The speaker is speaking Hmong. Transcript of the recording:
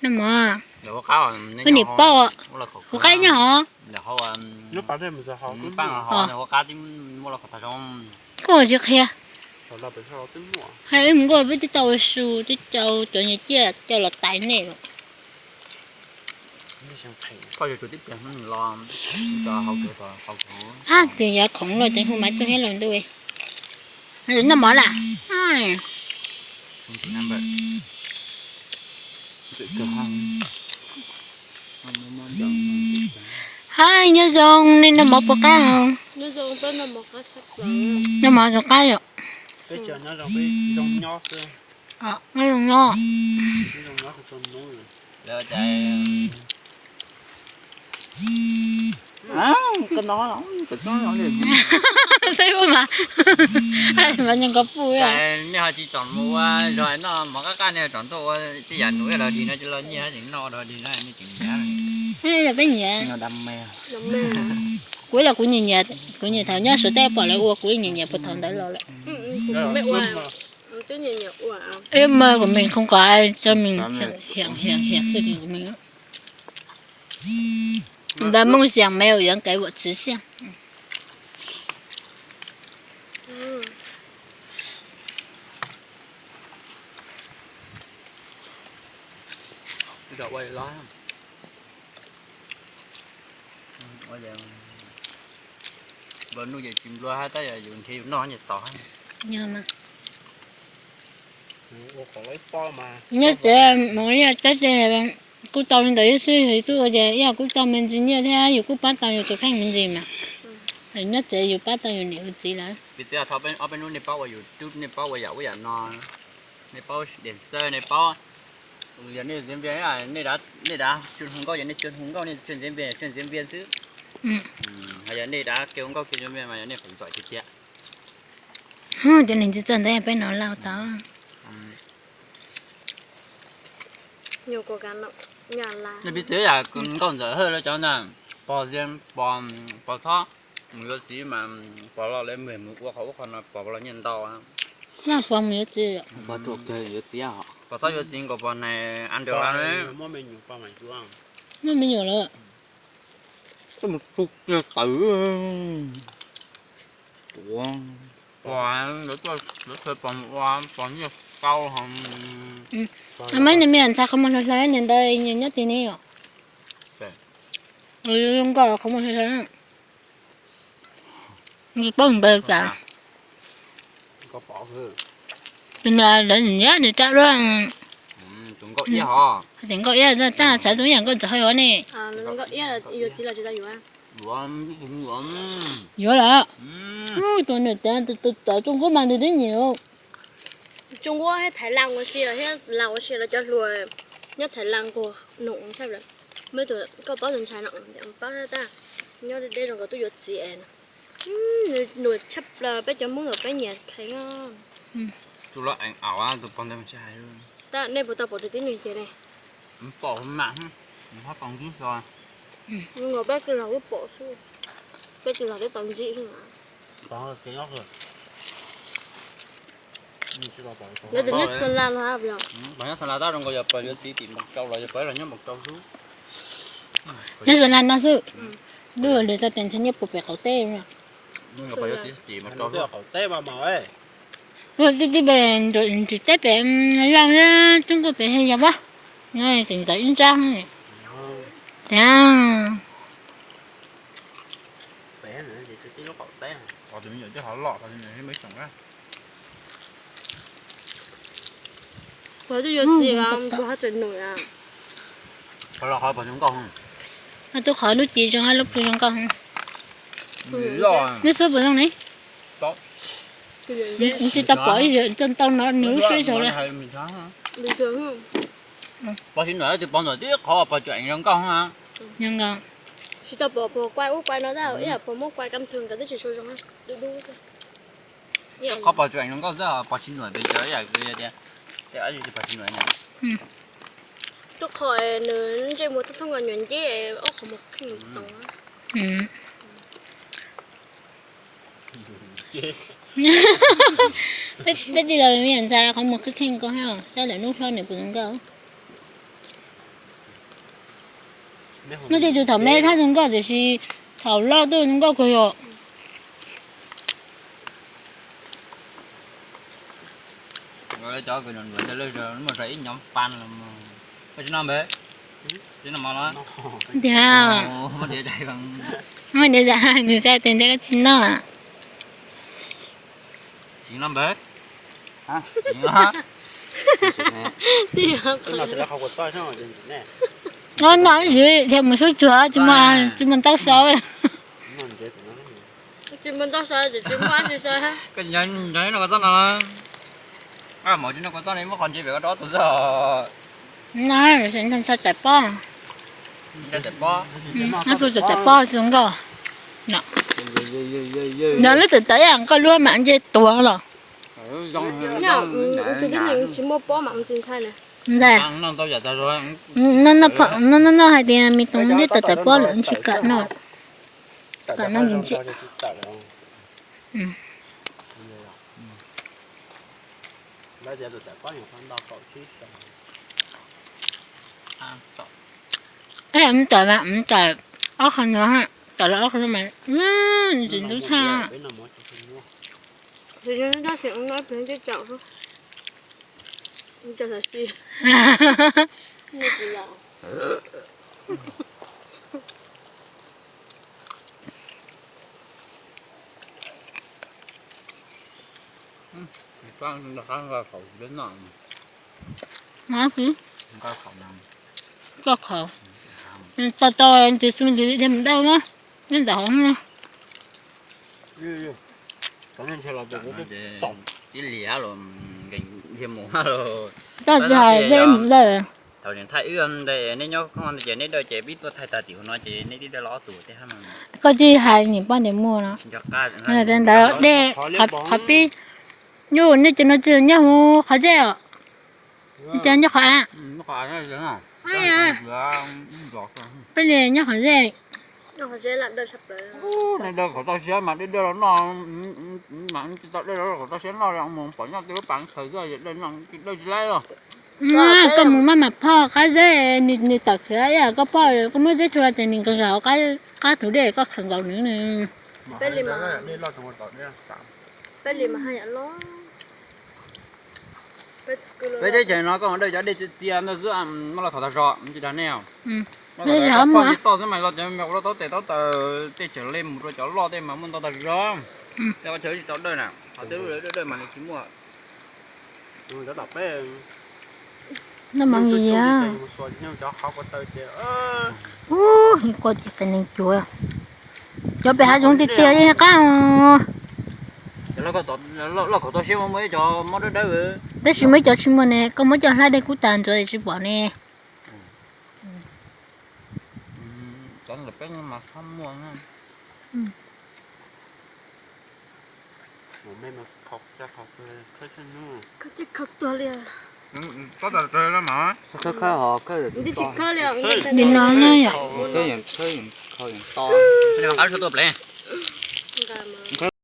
Noj mov, wb niam paub, kuv qab nyob hov. Koj tsis qhia. Hais wb mus nkauj peb twb tau ua su, twb tau cov niag ciaj coj los tais nej lawm. Ab, tus yav khoom los ces hu Maiv Txuj thiab los ntuj. Noj mov lawm. Hais nyob zoo, nej noj mov puas qab? Noj mov zoo qab yom. Nyob zoo nyob. Xwb mas, mas nyob koj puj. Nej ho tsis tsom mus ua zog noj mov qab qab, nej tsom tuaj ua tej yam nuv los dig no ces los nyiaj tseem noj dog dig no nej tseem nyiam. Peb nyiam. Kuv los kuv nyiam nyiam, kuv nyiam thaum nyob Suav teb pom lawv ua kuv nyiam nyiam puag thaum ntawd los lawm. Eb, mas kuv me không có ai cho mình hiện, hiện, hiện, hiện sự của mình. Và mong rằng mèo dưỡng cái vợ chứ siêu. Nplua nuj ces tsis nplua hab, tab yog yus nrhiav yus noj ces txaus hab. Nyob tsev mus ib yam tab sis kuj tau li ntawd ib xwb, yus twb ua ces ib yam kuj tau me ntsis nyiaj thiab yus kuj pab tau yus tus kheej me ntsis mas. Nyob tsev yus pab tau yus niam yus txiv lawm. Piv txwv ob peb hnub nej paub ua YouTube, nej paub ua yam ub yam no, nej paub dancer, nej paub, yog nej diễn viên, nej dav, nej dav tswv hu nkauj ces nej tswv hu nkauj, nej tswv diễn viên, tswv diễn viên xwb. Hos yog nej dav kêu nkauj kêu diễn viên mas yog nej phim ntxawm tiag tiag. Cov neeg tsis txawj ntawd peb no lauj tau. Nej piv txwv yam nkauj ntxawm hawj lawv cov ntag, pog, pog txhob mus yuav txiv mas pog los lawv mus ua qhov ub qhov no pog los nyiaj ntau. Pog mus yuav txiv, pog txhob yuav txiv nkaus pog nais an dawm muaj me nyuam lawm. Tawm, pog, lawv pog ua pog nyiaj tau. Maiv, niag me ntxhais qhov muag hlawv hlawv niag ntawd nyob twg ne yom? Zoo nkauj qhov muag hlawv hlawv. Tsis paub npe cas. Tus niag lawv nyiam nyiam nws rab luaj. Tus nkauj iab tab xav tus ib yam nkauj ntxawm hawj ua ne. Yuav lawm. Tus niam txiv tus txawv Tsuj Nqub mas nws twb nyiam. Tsuj Nqub thiab Thaiv Las ua si, thiab Las ua si lawv cov hluas nyob Thaiv Las nquag num tshaj plaws. Muaj tus koj paub tus ntxhais no, paub tab, nyob deb deb zoo nkaus tuaj yuav txiv es no. Nws tshaj plaws peb cov Hmoob ntawd peb nyiam kheev. Tus los eev aus tus pog ntawd mas tsis hais. Tab nej puas tau pom tus tib neeg ces ne? Pom mas, pom ntxim xyov. Zoo nkaus peb kwv los kuj pom xwb, peb kwv los peb pom ntxim xwb. Lawv tias nyob Xa Las no, nyob Xa Las tab zoo nkaus yog pog yuav txiv tim Npoo Tsau los yog pog los nyob Npoo Tsau xwb. Nyob Xa Las no xwb. Ntuj, lwm xav tias ntshe nyob puag pem qaum teb no. Tib tib pem ntsis teb pem Laj Tub Nkuj pem Hej Yas Vab, tseem ntawm ib nrab. Tiag. Pog twb yuav txiv, pog ho tseem num. Tub qhov lub ci zoo hab lub pw zoo nkauj. Lub xub puas zoo ne? Tsis tau pom ib zaug, tau no nws lub suab ib zaug li. Pog tsis num, tus pog ntawm tib qhov pog tseem zoo nkauj. Zoo nkauj. Tsis tau pom pog quay ub quay no tab, ib yam pog muab quay cam thwm nkawd twb tsis tshua zoo. Qhov pog tseem zoo nkauj xwb, pog tsis num pes tsawg ib yam tias, pog tsis num. Tub qhov nws ntsej muag thoob thoob nkaus nyuam nceb, ob qhov muag kheej too. Peb tij laug me ntxhais qhov muag kheej kheej koj hab, saib lawm hnub hlob nws puas zoo nkauj. Muaj tej tus thaum me thaj zoo nkauj tiam sis thaum loj tuaj zoo nkauj kawg yom. Cov kws nws ntxuav cov lawj muaj ib nyuag pan los, koj tsis noj npawg? Tsis noj mov los? Tiag, muaj diav, nws xav tias ntshe koj tsis noj. Tsis noj npawg? Tsis noj. Noj noj ib ntsis thiab mus sub tsuag, tsis muaj ntau sau. Koj nco nco noj kua txob no los? Mov tsis noj kua txob no muab qhov ntse pem koj rau tus xwb. No, ntxhais tais pob. Tais pob. Tais pob xwb nkauj. Yog lub tawm tawv ib yam koj lub mas nce tuag los. Ntxhais, noj noj hais tias me tub ncej tawm tawm pob lawm tsis kam noj. Kam noj ntsis ntsis. Tawm mas tawm ob qho no, tawm los ob qho no mas ntxim ntub tshaj. Koj qhov tau tau ntxiv xu ntxiv li mus dawj na, nyob ntawm hauv no. Koj tsis hais dej mus dawj. Thaum thaij wb ntawd nej nyob koj ntawd ces nej dawj ces pib tuaj thaij tag tim hauv no ces nej tib dawj los ob tug tej hab. Koj tsis hais niam poj niam muag no. Ntawd dej qhov pib. Nyuj, nej cov no tsis nyob hauv qhov zej os. Nej cov nyob qhov av. Peb li nyob qhov zej. Dawj qhov toj siab mas dej dawj los noj, mas tsis tau dawj los qhov toj siab noj, mus pom nyob tej lub pas khaws xwb, dawj tsis laib los. Koj mus maj mam phoj qab zeb, nws tawm khiav ib yam koj phoj, koj muab zeb rua los ces nws nkaus hauv qab tug dej koj khaws nkaus nws. Peb teb chaws no koj mus dawj cov dej txias ntawd xwb, muab los thov tag zog tsis dag nej os. Toj xwb mas los cov me ua taub tes taub taws tej tseem li mus rau cov loj tej mas muaj ntau tag zog. Tej qhov chaw tsis tau dawj na, qhov twg lub dawj dawj mas nws tsis muaj. Noj mov nyias. Ub, koj ces qias neeg cuag. Cov pem hav zoov tiag tiag li qab. Loj kaum toj siab muaj ib cov mob dawb dawb. Tab sis muaj ib cov tsis muaj ne, koj muab coj hlab dej kub tas ntxuav tsis pom ne. Cov ntawm peb mas txhob muaj. Nim no ne yom.